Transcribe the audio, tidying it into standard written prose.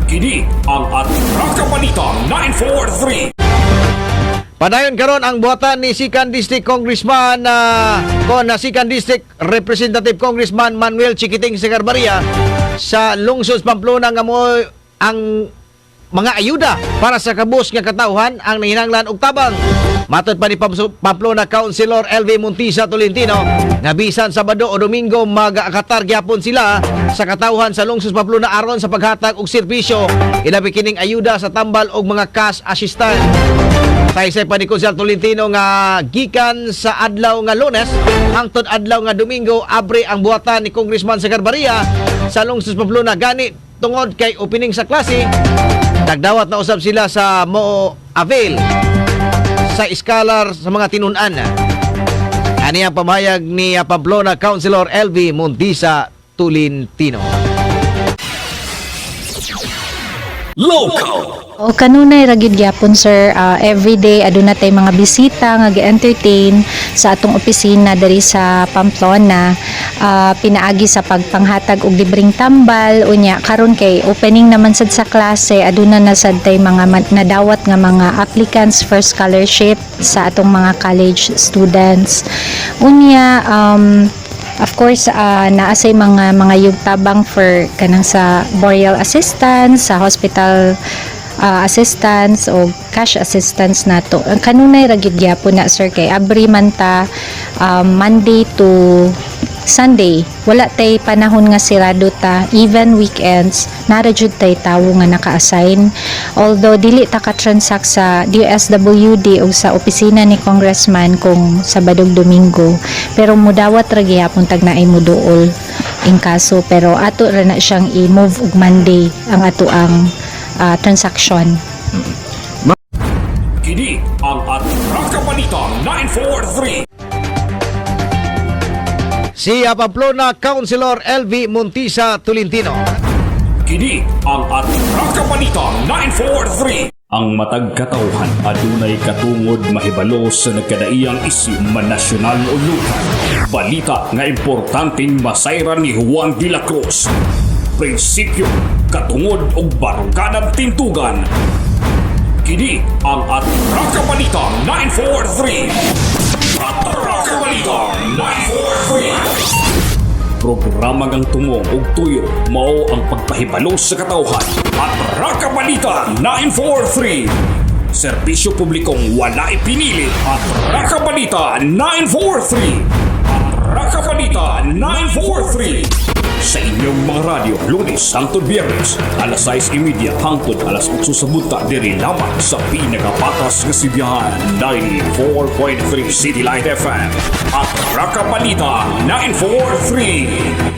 Kini ang Atraka Balita 943. Padayon karon ang buhatan ni Second District Congressman kon na Second District Representative Congressman Manuel Chiquiting Sagarbarria sa lungsod Pamplona nga mo ang mga ayuda para sa kabus nga katawhan ang nanginahanglan og tabang. Matod pa ni Pamplona Councilor LV Montisa Tolentino nga bisan Sabado o Domingo, magaakatar gyapon sila sa katawhan sa lungsod Pamplona aron sa paghatag og serbisyo, ilabi kining ayuda sa tambal og mga cash assistance. Saysay pa ni Konsehal Tolentino nga gikan sa adlaw nga Lunes hangtod adlaw nga Domingo, abre ang buhatan ni Congressman Sagarbarria sa lungsod Pamplona. Gani tungod kay opening sa klase, nagdawat na usab sila sa mo avail sa scholar sa mga tinun-an. Ani ang pamahayag ni Pamplona Councilor LV Montisa Tolentino. Local. O kanunay ra gyud gyapon, sir, everyday aduna tay mga bisita nga gi-entertain sa atong opisina diri sa Pamplona, pinaagi sa pagpanghatag og libreng tambal. Unya karon kay opening naman sad sa klase, aduna na sad tay mga nadawat nga mga applicants for scholarship sa atong mga college students. Unya of course, naa say mga yugtabang for kanang sa burial assistance, sa hospital assistance o cash assistance nato. Ang kanunay ra gyud gyapon na, sir, kay abri man ta Monday to Sunday. Wala tay panahon nga sirado ta, even weekends nara jud tay tawo nga naka-assign. Although dili ta ka-transact sa DSWD o sa opisina ni congressman kung Sabado ug Domingo, pero mudawat ra gihapon tag naay muduol in kaso, pero ato ra na siyang i-move og Monday ang ato ang transaction. Kini ang Atraka Balita 943. Si Pamplona Councilor LV Montisa Tolentino. Kini ang Atraka Balita 943. Ang matag katawhan adunay katungod mahibalo sa nagkadaiyang isyu, man nasyonal o lokal. Balita nga importanteng masayran ni Juan de la Cruz. Prinsipyo, katungod ug baruganan tintugan. Kini ang Atraka Balita 943. Atraka Balita 943. Programa ngang tumong ug tuyo mao ang pagpahibalo sa katawhan. Atraka Balita 943. Serbisyo publikong walay pinili. Atraka Balita 943. Atraka Balita 943. Sa inyong mga radyo, Lunes hangtod Biyernes, alas 6:30 hangtod alas 8 sa buntag, diri lamang sa pinakapatas nga sibihan, 94.3 City Light FM. Atraka Balita 943.